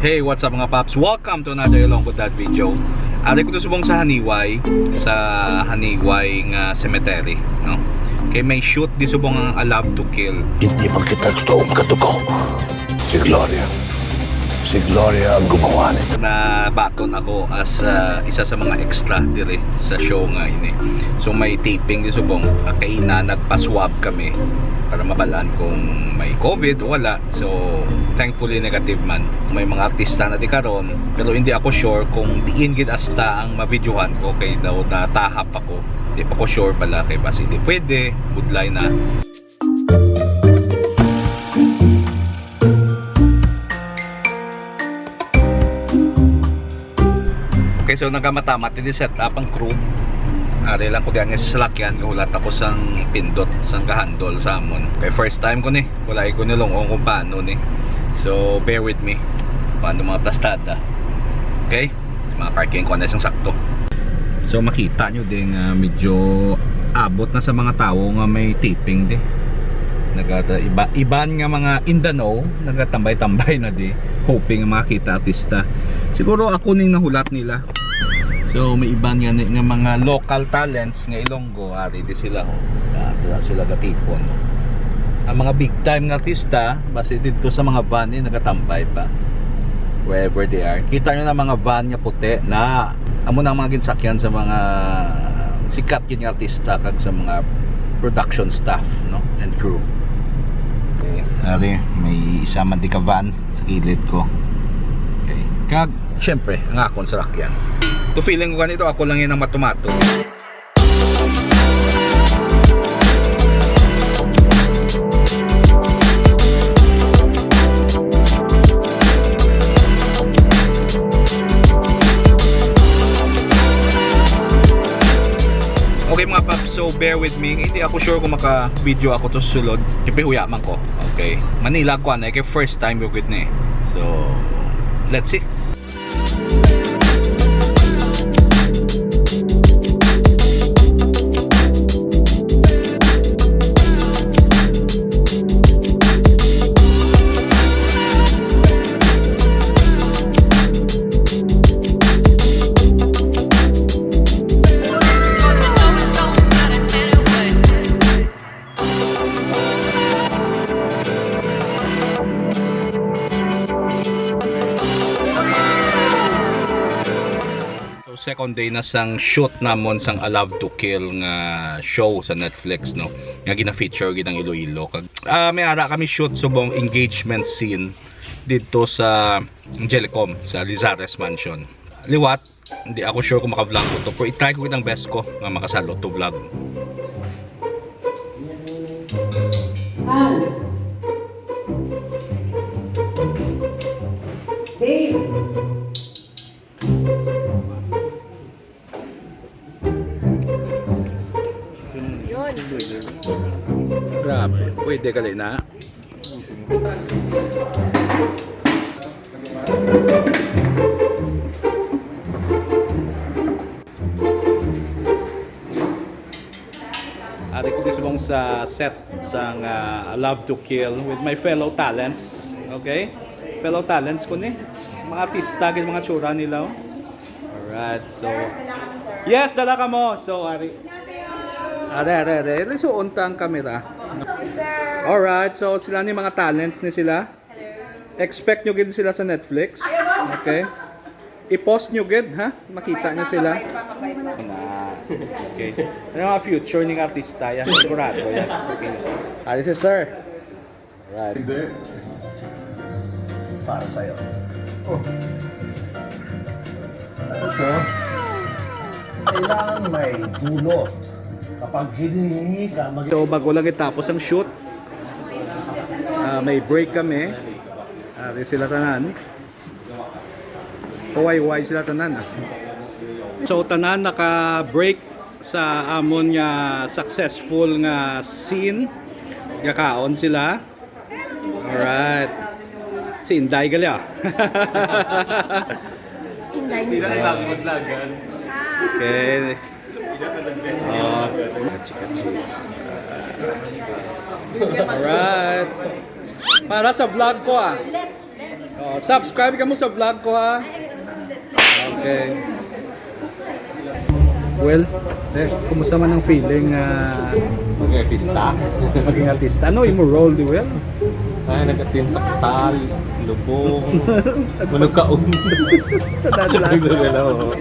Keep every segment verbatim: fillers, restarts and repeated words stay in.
Hey, what's up, mga paps? Welcome to another Ilonggo Dad video. Ari ko to subong sa Janiuay, sa Janiuay nga cemetery, no? Kay may shoot di subong ang A Love to Kill. Hindi man kita totoong katuko. Si Gloria. Si Gloria ang gumawa nito. Nabaton ako as, ah, isa sa mga extra dire sa show nga ini. So may taping di subong. Ah, kay na nagpa-swab kami para mabalaan kung may COVID o wala. So, thankfully, negative man. May mga artista na di karon, pero hindi ako sure kung diin gid asta ang mabidyohan ko kay daw natahap ako. Di pa ko sure pala kay basi di pwede, budlay na. Okay, so nagamatamat, ini set up ang crew. Ari lang ko diyan sa salakyan, hulat ako sang pindot, sang gahandol sa amon. Kay first time ko ni, wala ko nilong-on kung paano ni. So, bear with me. Paano mga plastada. Okay? Sa mga parking ko na isang sakto. So, makita nyo din nga medyo abot na sa mga tawo nga may taping di. Nagata-, iba, iban nga mga in the know, nagatambay-tambay na di, hoping nga makita artista. Siguro ako ning nahulat nila. So, may iban nga ni, nga mga local talents nga Ilonggo, ari di sila, ho. Ah, dira sila gatipon. Ang mga big time nga artista, basi didto sa mga van, eh, nagatambay pa. Wherever they are. Kita nyo na mga van nga puti na amo na ang mga ginsakyan sa mga sikat gid nga artista kag sa mga production staff, no, and crew. Okay, ari, may isa man di ka van sa kilid ko. Okay. Kag, syempre, ang akon salakyan. To feeling ko ganito, ako lang yun ang matumato. Okay, mga paps, so bear with me. Hindi ako sure kung maka-video ako to sulod. Siyempre, huya man ko. Okay. Manila ko, anay, kay first time ko gid ni. So, let's see. So, second day na sang shoot namon sang A Love to Kill nga show sa Netflix, no? Nga gina-feature gid ang Iloilo. Kag, ah, may ara kami shoot subong engagement scene didto sa Angelicum, sa Lizares Mansion. Liwat, hindi ako sure kung maka-vlog ko to, pero i-try ko gid ang best ko nga makasalo to vlog. Al. Dave. Grabe, pwede gali na. Ari ko mismo sa set sang, ah, A Love to Kill with my fellow talents. Okay? Fellow talents ko ni. Mga artista, gid mga tsura nila, oh. Alright, so, yes, dala ka mo. So, ari. Are, are, are. Lisuon ta ang kamera. Alright, so sila ni mga talents ni sila. Expect nyo gid sila sa Netflix. Okay. I-post nyo gid, ha? Makita nyo sila. Na. Okay. Ano mga future ning artista yan? Sigurado yan. Okay. Ah, this is sir. Right. Hindi. Para sa'yo. Oh. Ito. Kailangan may dulot. Kapag hinihingi ka, mag- So, bago lang itapos ang shoot, ah, may break kami. Ah, di sila tanan. Huway-huway sila tanan, ah. So, tanan naka-break sa amon nga successful nga scene. Gakaon sila. Alright. Si Inday gali, ah. Inday. Hindi na kailangan maglagan. Okay. Oh, kachi-kachi. Alright. Para sa vlog ko, ah. Oh, Subscribe kamo sa vlog ko, ha. Okay. Well, eh, kumusta man ang feeling, ah, Mag-artista. Maging artista? Ano imo role, Dewel? Ay, nag-attend sa kasal, lubong, manugkaon. Sa dance lang. Hello.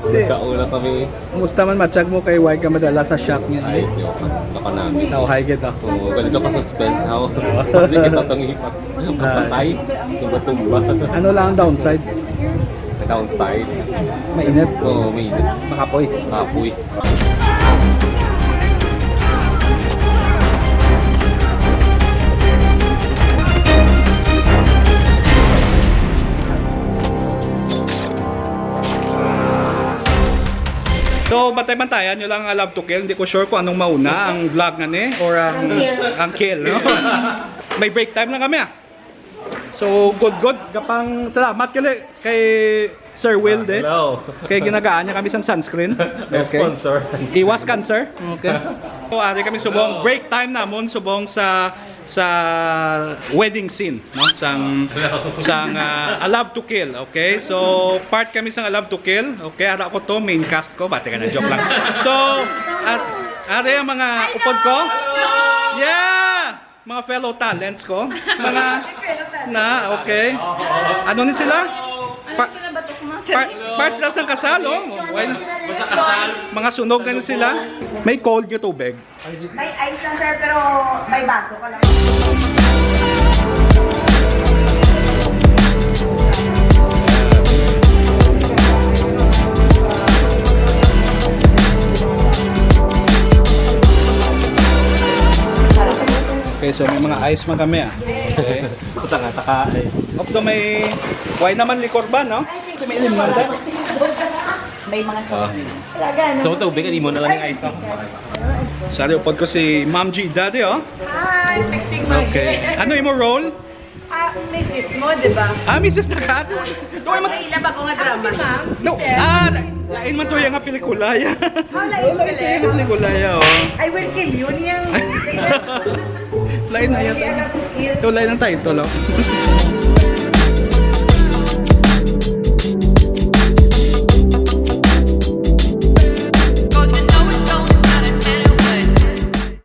Manugkaon lang kami. Kumusta man, matsyag mo kay why ka madala sa shot niya? Ay, yun. Baka namin. Tawhay kita. Oo, ganito ka suspense ako. Kasi kita itong hipat. Kapatay, tumba-tumba. Ano lang ang downside? Downside. Mainit. Oo, may Makapoy. Kapoy. So, bantay-bantayan nyo lang ang Love to Kill. Hindi ko sure kung anong mauna, ang vlog nga ni or ang, ang kill, no? May break time lang kami, ah. So, good, good. Gapang salamat kali kay Sir Will, de. Hello. Kay ginagaan niya kami sang sunscreen. Sponsor. Iwas cancer. Okay. So, ari kami subong. Break time namon subong sa sa wedding scene, no? Sang sang ah, A Love to Kill, okay? So, part kami sang A Love to Kill, okay? Ara ko to, main cast ko, bati ka na, joke lang. So, at, ari ang mga upod ko. Yeah! Mga fellow talents ko. Mga na, okay. Ano ni sila? Pa, pa, part sila sang kasal, oh. Why na? Mga sunog na ni sila. May cold nga tubig. May ice lang, sir, pero may baso ka lang. Okay, so may mga ice man kami, ah. Okay. Puta nga, taka eh. Opto may, why naman likor ba, no? Kasi may ilim naman. May mga Ah. So, tubig, hindi mo na lang yung ice, no? Sari upod ko si Ma'am G, daddy, oh. Hi, fixing my Okay. Ano imo role? Ah, misis mo, di ba? Ah, misis na ka? Doon man. May ilab ako nga drama. No. Ah, lain man to yung nga pelikula, ya. Oh, lain pala. Yung pelikula, ya, oh. I will kill you niya. Lain na yan. Ito, lain ang title, oh.